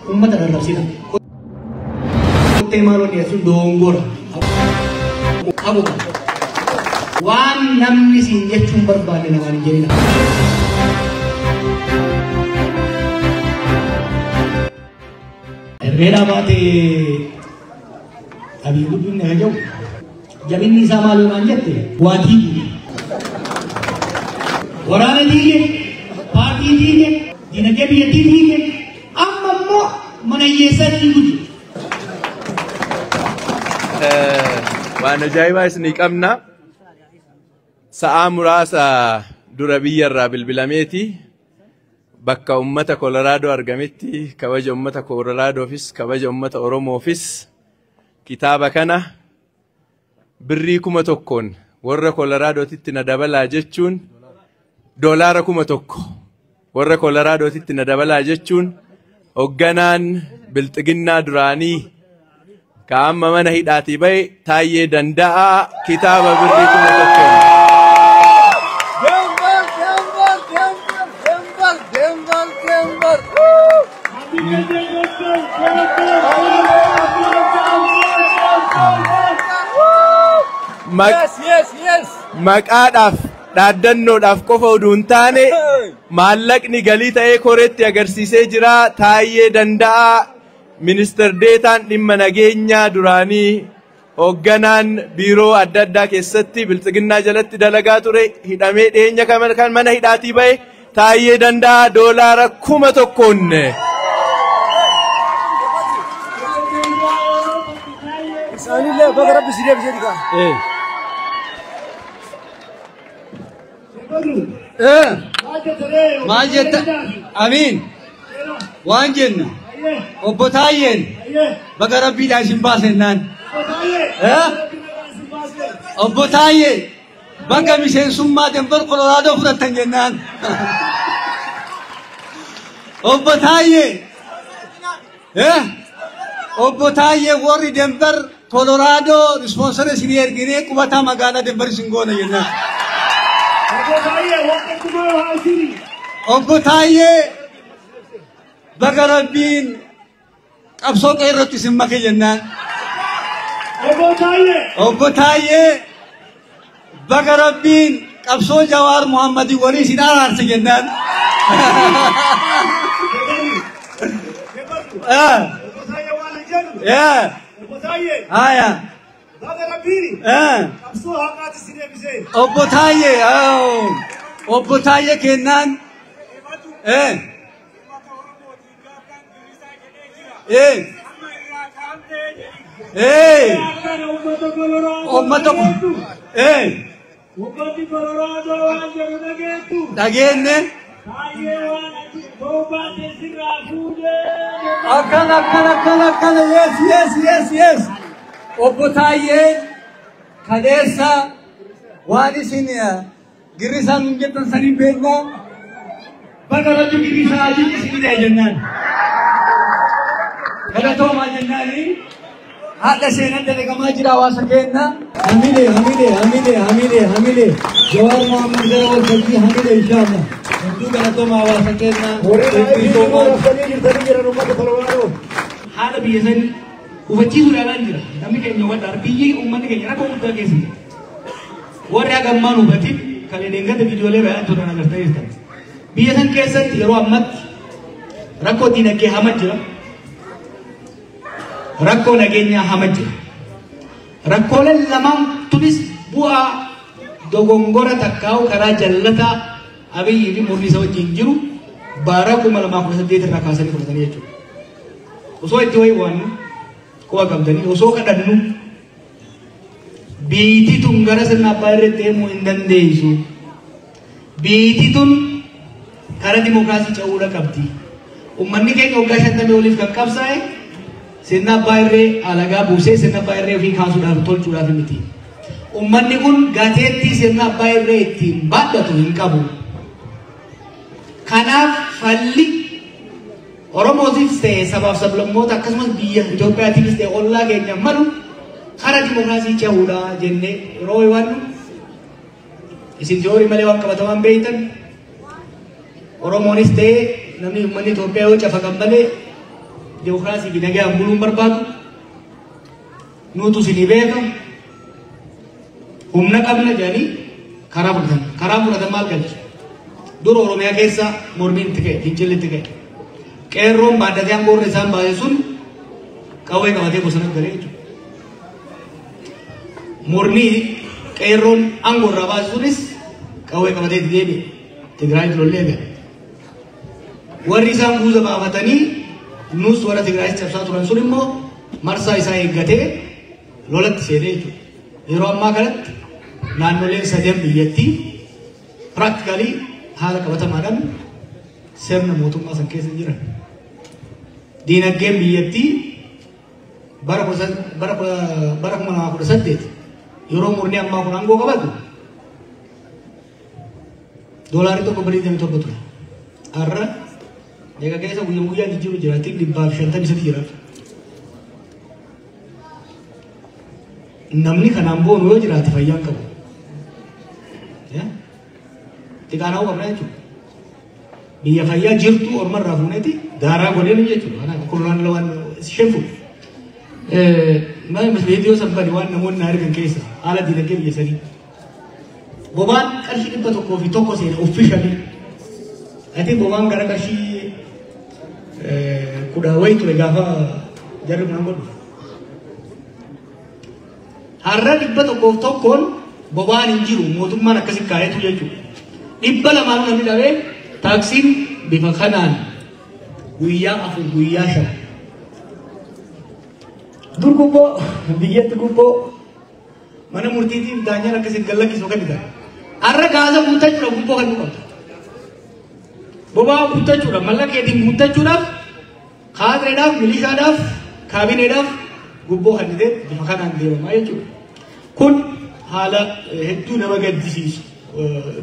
Uummata rarrabsina. Kottee maaloo dhiyeessuun dogongora. Qabuma. Waan namni siin jechuun barbaanne namaan hin jedhina. Herreeraa baatee Abiy guddinni haa jiru. Jabinni isaa maal yoo naan jette waa diigu. Waraana diige, paartii diige, dinagdee biyyattii diige, amma immoo mana hiyyeessaa diigu jiru. Waan ajaa'ibaa isinii qabna. Sa'aa muraasa dura biyyarraa bilbilameeti. Bakka uummata Kolaraadoo argametti kabaja uummata Koloraadoofis kabaja uummata Oromoofis kitaaba kana birrii 1000 warra Koloraadotitti na dabalaa jechuun $1,000 warra Koloraadotitti na dabalaa jechuun hoogganaan bilxiginnaa duraanii ka amma mana hidhaatii bahe Taayyee Danda'aa kitaaba birrii 1000. Maqaadhaaf dhaaddannoodhaaf qofa oduu hin taane maallaqni galii ta'ee koreetti agarsiisee jira. Taayyee Danda'aa ministeer deetaan dhimma nageenyaa duraanii hoogganaan biiroo adda addaa keessatti bilxiginnaa jalatti dalagaa ture hidhamee dhiyeenya kan mana hidhaatii bahe Taayyee Danda'aa $1,000. Isaanillee baga rabbi si deebisee dhigaa. Maal jetta? Amiin. Waan jenna. Obbo Taayyeen baga rabbiidhaan isin baasennaan. Obbo Taayyeen baga miseensummaa Denver Koloraadoo fudhattan jennaan. Obbo Taayyeen Obbo Taayyeen warri Denver Koloraadoo ispoonsara isinii erginee qubataa magaalaa Denver isin goona jennaan. Obbo Taayyee baga rabbiin qabsoo qeerrootti isin make jennaan. Obbo Taayyee baga rabbiin qabsoo Jawaar Muhammadii walii isin araarse jennaan. Haya. Obbo Taayyee Obbo Taayyee kennaan. Uummata dhageenne akkana akkana akkana akkana yes yes yes yes. Obbo Taayyee kaleessa waan isin girrisaa nun jettan saniin beeknaa baga rabbi girrisaa ajiin isin hidhe jennaan. Galatoomaa jennaani haadha seenan dalagamaa jira hawaasa keenya. Hamilee hamilee hamilee hamilee hamilee Jawaar Mohammad gara waltajjii hamilee inshaallah. Hedduu galatoomaa hawaasa keenya. Haala biyya sanii hubachiisuudhaan jira. Namni keenya hubadhaa biyyi uummanni keenya rakkoo guddaa keessa jira. Warri hagammaan hubatin kan eeggatte viidiyoolee baay'ee turan agartee jirtan. Biyya san keessatti yeroo ammatti rakkoo diinagdee hamaa jira. Rakkoo nageenyaa hamaa jira. Rakkooleen lamaan tunis bu'aa dogongora takkaa'u karaa jallataa Abiyyii fi murni isa wajjin jiru bara 2018 irraa kaasanii fudhatanii jechuudha. Osoo itti wayii waan quba qabdanii osoo kadhannu biitii tun gara sirna abbaa irra deemuu hin dandeessu. Biitii tun karaa dimookiraasii ce'uudha qabdi. Uummanni keenya waggaa 50 oliif kan qabsaa'e sirna abbaa irree alagaa buusee sirna abbaa irree ofii kaasuudhaaf tolchuudhaaf miti. Uummanni kun gateettii sirna abbaa irree ittiin baadhatu hin qabu. Kanaaf falli Oromootiifis ta'e sabaaf sablammoota akkasumas biyya Itoophiyaatiifis ta'e ollaa keenya malu karaa dimookiraasii ce'uudha jennee yeroo waannu isin tiyoorii malee waan qabatamaan beektan Oromoonis ta'e namni uummanni Itoophiyaa yoo cafaqan malee Dimokiraasii fi nagaan buluun barbaadu. Nuutu isinii beeka. Humna qabna jedhanii karaa fudhatan. Karaa fudhatan maal galche? Dur Oromiyaa keessa mormiin itti ka'e, fincilli itti ka'e. Qeerroon baaddatee aangoo isaan baase sun qawwee qabatee bosona galee jechuudha. Mormii qeerroon aangoo irraa baase sunis qawwee qabatee itti deebi'e. Tigraay lollee gale. Warri isaan guuza baafatanii nus warra Tigraayis cabsaa turan sun immoo marsaa isaa eeggatee lolatti seenee jechuudha. Yeroo ammaa kanatti naannoleen sadan biyyattii practically haala qabatamaadhaan sirna mootummaa san keessa jiran. Diinagdeen biyyattii bara 2018 yeroo murni ammaa kun aangoo qabatu doolaarri tokko birrii 27 ture. Har'a egaa keessa guyyaa guyyaan jijjiiru jira. 153 jira. Namni kanaan boonu yoo jiraate fayyaan qabu. Xiqqaanaa qabna jechuudha. Biyya fayyaa jirtu ormarraa fuuneeti daaraa godheen jechuudha. Kanaaf kunuun waan shenfu. Viidiyoo sanbani waan namoonni na argan keessa haala diinagdee biyya sanii. Bobaan qarshii 101 seene officially. I think bobaan gara qarshii 10 wayii ture gaafa jarri kun godhu. Har'a 101 bobaan hin jiru mootummaan akkasitti kaa'etu jechuudha. 200 namni dhabee taaksiin bifa kanaan guyyaa 4 guyyaa 5. Dur gubboo biyyatti gubboo mana murtiitiif daanyaan akkasitti gallakkisu kan ta'e. Har'a gaasa guuttachuudhaaf gubboo kan qabda. Bobaa guuttachuudhaaf mallaqa keetiin guuttachuudhaaf kaadireedhaaf milishaadhaaf kaabineedhaaf gubboo kan ta'e bifa kanaan deemamaa jechuudha. Kun haala hedduu nama gaddisiisu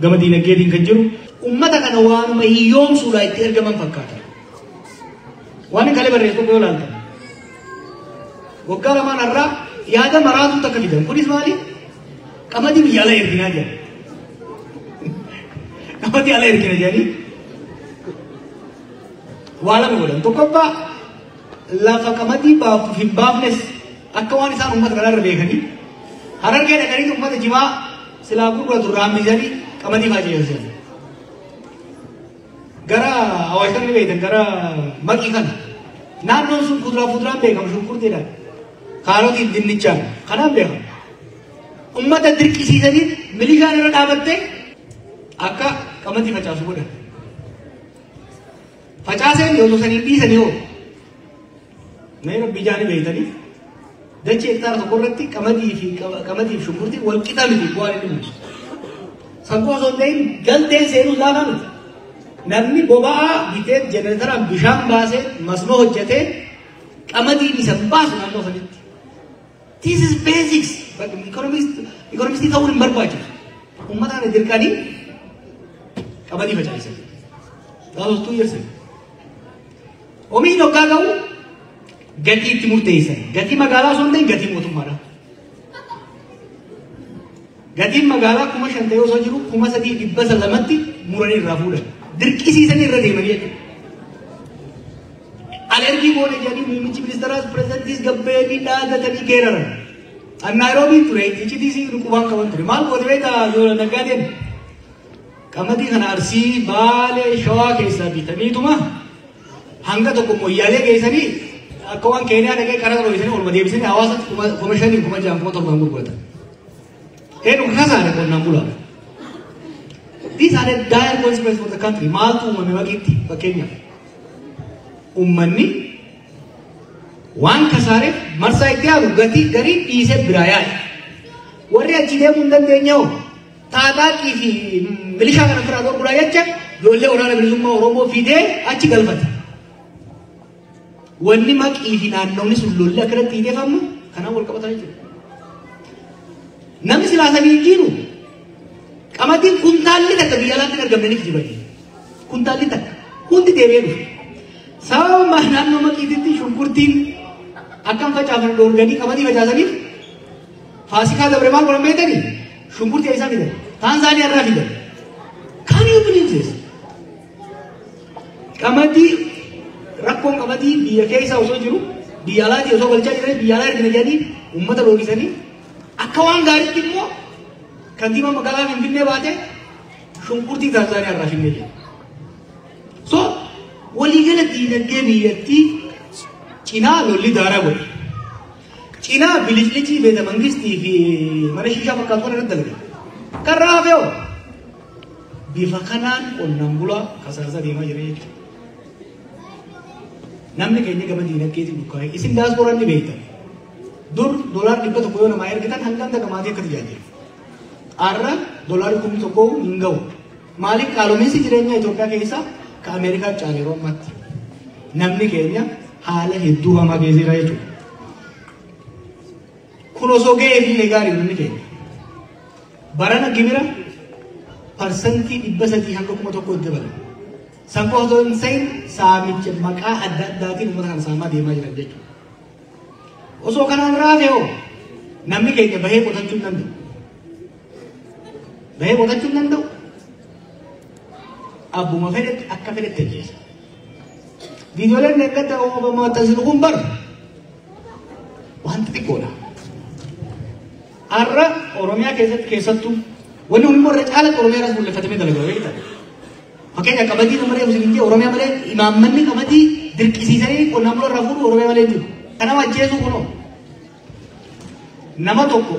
gama diinagdeetiin kan jiru. Uummata kana waanuma hiyyoomsuudhaa itti ergaman fakkaata. Waan hin kalee barreessu tokko yoo ilaaltan. Waggaa lamaan har'aa yaada maraatu takka fidan. Kunis maali? Qamadii biyya ala erginaa jedhan. Qamadii ala ergina jedhanii waa lama godhan. Tokkoffaa lafa qamadii baaftuuf hin baafnes akka waan isaan uummata kanarra beekanii Harargee dhaqanii uummata jimaa silaa gurguratu raammisanii qamadii faajeessan. Gara Awaash kan beektan gara Maqii kana. Naannoon sun kuduraa fuduraan beekamu shunkurtiidhaan. Kaarotiin dinnichaan kanaan beekamu. Uummata dirqisiisanii milishaan irra dhaabattee akka qamadii facaasu godhan. Facaaseen yoo saniin dhiisanii hoo? Mee rabbi ijaanii beektanii dachee hektaara tokko irratti qamadii fi shunkurtii wal qixa miti bu'aan inni buusu. Saggoo osoo hin ta'in galteen seenuus laafaa miti. Namni boba'aa bitee jenereetaraan bishaan baasee masnoo hojjetee qamadiin isa baasu naannoo sanitti. This is basics. Economistii ta'uun hin barbaachisu. Uummata kana dirqanii qamadii facaasan. That was 2 years ago. Oomishni hoggaa qabu gatii itti murteessan. Gatii magaalaa osoo hin ta'in gatii mootummaadha. Gatiin magaalaa 5,000 ta'ee osoo jiru 3,200 muranii irraa fuudhan. Dirqisiisanii irra deemanii jechuudha. Alergii goone jedhanii muummichi ministeeraas pirezidantiis gabbeelii dhaadatanii geeraran. An Naayiroobii ture iccitii qubaan qaban ture. Maal goote beektaa naggaadeen? Qamadii kana Arsii, Baalee, Shawaa keessaa bitaniituma hanga tokko moyyaalee geessanii akka waan Keeniyaa dhaqee karaa dho'isanii olma deebisanii hawaasatti 5,000, 6,000, 7,000 gurguratan. Eenyu kasaare qonnaan bulaa. These are the dire consequences for the country. Maaltu uumame Maqiitti fakkeenyaaf. Uummanni waan kasaareef marsaa itti aanu gatii garii dhiisee biraa yaa'e. Warri achi deemuu hin dandeenye hoo taataaqii fi milishaa kana biraa dhorkuudhaa jecha ijoollee waraana bilisummaa Oromoo fidee achi galfate. Wanni Maqii fi naannoonni sun lolli akkanatti hiiteeffamu kanaan wal qabataa jechuudha. Namni silaa sanii hin jiru qamadiin kuntaalli takka biyya alaatti hin argamne ni kijibanii. Kuntaalli takka hundi deebi'ee dhufe. Sababa naannoo Maqiititti shunkurtiin akkam facaafan dhoorganii qamadii facaasaniif faasikaa dabre maal godhan beektanii? Shunkurtii eessaa fidan? Taanzaaniyaa irraa fidan. Can you believe this? Qamadii Rakkoon qamadii biyya keessa osoo jiru biyya alaatii osoo galchaa jiranii biyya alaa ergina jedhanii uummata dhoorgisanii akka waan gaariitti immoo kantiibaa magaalaa Finfinnee baatee shunkurtii Taanzaaniyaa irraa finnee jira. So waliigala diinagdee biyyattii cinaa lolli daaraa godhe. Cinaa biliclicii beeta mangistii fi mana shiishaa fakkaatu kana irratti dalagan. Kan raafee hoo bifa kanaan qonnaan bulaa kasaarsaa deemaa jira jechuudha. Namni keenya gama diinagdeetiin dukkaa'e isin daaspooraan ni beektan. Dur $100 yoo namaa ergitan hangam takka maatii akka tajaajilu. Har'a $1,000 hin ga'u. Maaliif qaalominsi jireenya Itoophiyaa keessaa ka Ameerikaa caale yeroo ammaatti. Namni keenya haala hedduu hamaa keessa jira jechuudha. Kun osoo ga'ee fi gaarii namni keenya. Barana gibira 300% hanga 1000 itti dabala. San qofa osoo hin ta'in saamicha maqaa adda addaatiin uummata kana saamaa deemaa jiran jechuudha. Osoo kanaan raafee hoo namni keenya bahee qotachuu hin danda'u. Bahee qotachuu hin danda'u. Abbuma fedhetti akka fedhetti ajjeesa. Viidiyooleen eeggata maxxansinu kun bar wanta xiqqoodha. Har'a Oromiyaa keessatti keessattuu wanni kun immoo irra caalatti Oromiyaa irratti mul'ifatamee dalagaa beektaa. Fakkeenya qamadii nama reefu isin jee Oromiyaa malee imaammanni qamadii dirqisiisanii qonnaan bulaa irraa fuudhu Oromiyaa malee jiru. Kanama ajjeesuu kunoo nama tokko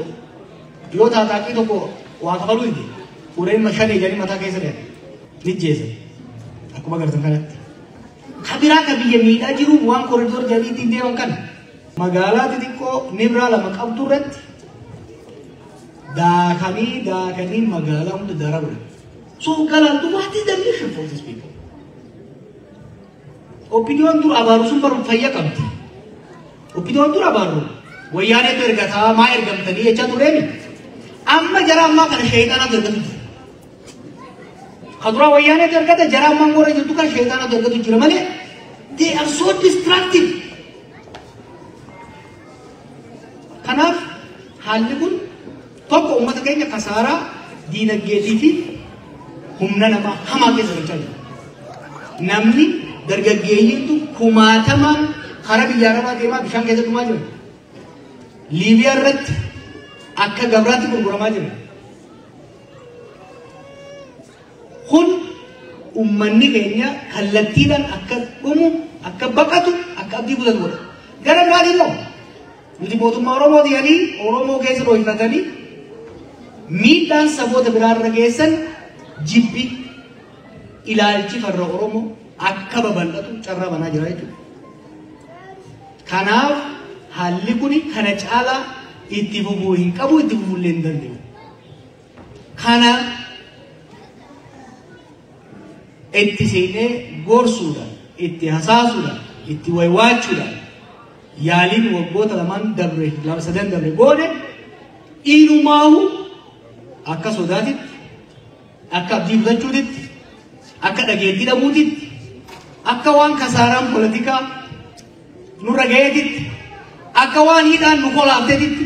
yoo taataaqii tokko waa kafaluu dide fuudhanii shan ijanii mataa keessa deema ni jeesa akkuma agartan kanatti. Kabiraa ka biyya miidhaa jiru waan koriidoor jedhanii ittiin deeman kana magaalaa xixiqqoo nibraa lama qabdu irratti daakanii daakanii magaalaa hunda daaraa godhan. So galantu what is the mission for these people? Opinion dur abaaru sun baru fayya qabdi. Opinion dur abaaru wayyaaneetu ergataa maa ergamtanii jechaa tureemi. Amma jara ammaa kana sheexaanatu ergatu jira. Kaduraa wayyaaneetu ergata jara ammaa warra jirtu kana sheexaanatu ergatu jira malee they are so destructive. Kanaaf haalli kun tokko uummata keenya kasaaraa diinagdeetii fi humna namaa hamaa keessa galchaa jira. Namni dargaggeeyyiintu kumaatamaan karaa biyya arabaa deemaa bishaan keessa dhumaa jira. Liibiyaa irratti akka gabraatti gurguramaa jira. Kun uummanni keenya kallattiidhaan akka dhumu, akka baqatu, akka abdii kutatu godha. Gara biraatiin immoo nuti mootummaa Oromoo ta'anii Oromoo keessa dhohifatanii miidhaan saboota biraarra geessan jibbi ilaalchi farra Oromoo akka babal'atu carraa banaa jira jechuudha. Kanaaf haalli kun kana caalaa itti fufuu hin qabu, itti fufuu illee hin danda'u. Kana itti seenee gorsuudhaan, itti hasaasuudhaan, itti waywaachuudhaan yaaliin waggoota lamaan dabre, sadan dabre goone inumaahu akka sodaatitti, akka abdii kutachuutitti, akka dhageettii dhabuutitti, akka waan kasaaraan poolitikaa nurra ga'eetitti, akka waan hidhaan nu kolaafteetitti.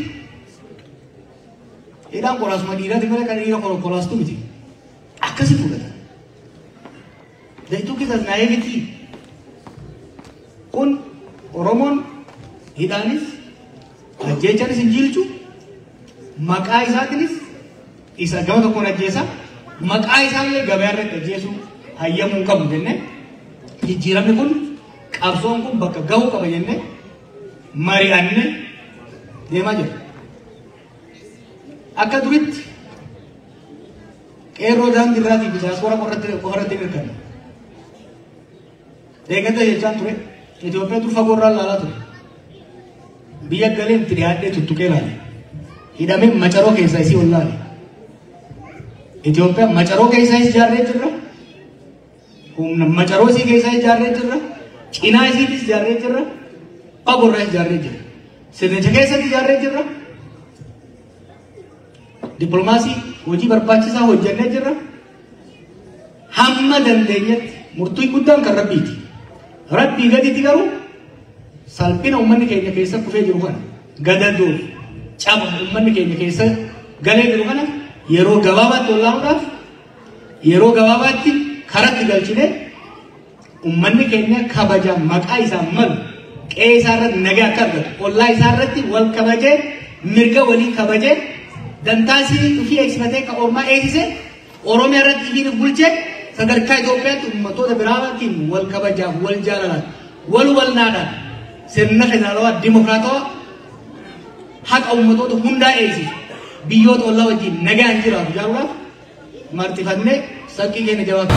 Hidhaan kolaasuma dhiiraati malee kan dhiira kolaastu miti. Akkasi fudhata. They took it as naivety. Kun Oromoon hidhaanis ajjeechaanis hin jiilchu, maqaa isaatiinis isa gama tokkoon ajjeesa, maqaa isaallee gabaa irratti ajjeesuu hayyamuu hin qabnu jennee jijjiiramni kun qabsoon kun bakka gahuu qaba jennee mari'annee deemaa jirra. Akka duritti qeerroo daandii irraatii fi diyaaspoora qofarratti hirkanna. Deeggarsa jechaan ture Itoophiyaa dur fagoo irraa ilaalaa ture. Biyya galeen itti dhiyaadhee tuttuqee ilaale. Hidhamee macaroo keessaa isii ol laale. Itoophiyaa macaroo keessaa ijaarree jirra. Humna macaroo isii keessaa ijaarree jirra. Cinaa isiitis ijaarree jirra. Fagoo irraa ijaarree jirra. Sirnicha keessatti ijaarree jirra. Dippiloomaasii hojii barbaachisaa hojjannee jirra. Hamma dandeenyetti murtii guddaan kan Rabbiiti. Rabbii gaditti garuu salphina uummanni keenya keessa kufee jiru kana gadadoof caba uummanni keenya keessa galee jiru kana yeroo gabaabaatti wallaanuudhaaf yeroo gabaabaatti karatti galchinee Uummanni keenya kabaja maqaa isaa malu, qe'ee isaa irratti nagaa akka argatu, ollaa isaa irratti wal kabajee, mirga walii kabajee, dantaasii ofii eegsifatee kan ormaa eegsise, Oromiyaa irratti ifiin bulchee, sadarkaa Itoophiyaatti uummattoota biraatiin wal kabajaaf, wal jaalalaan, wal hubannaadhaan sirna federaalawaa dimokiraatawaa haqa uummattoota hundaa eegsisu, biyyoota ollaa wajjin nagaan jiraatu ijaaruudhaaf martifannee saqqii keenya jabaatu.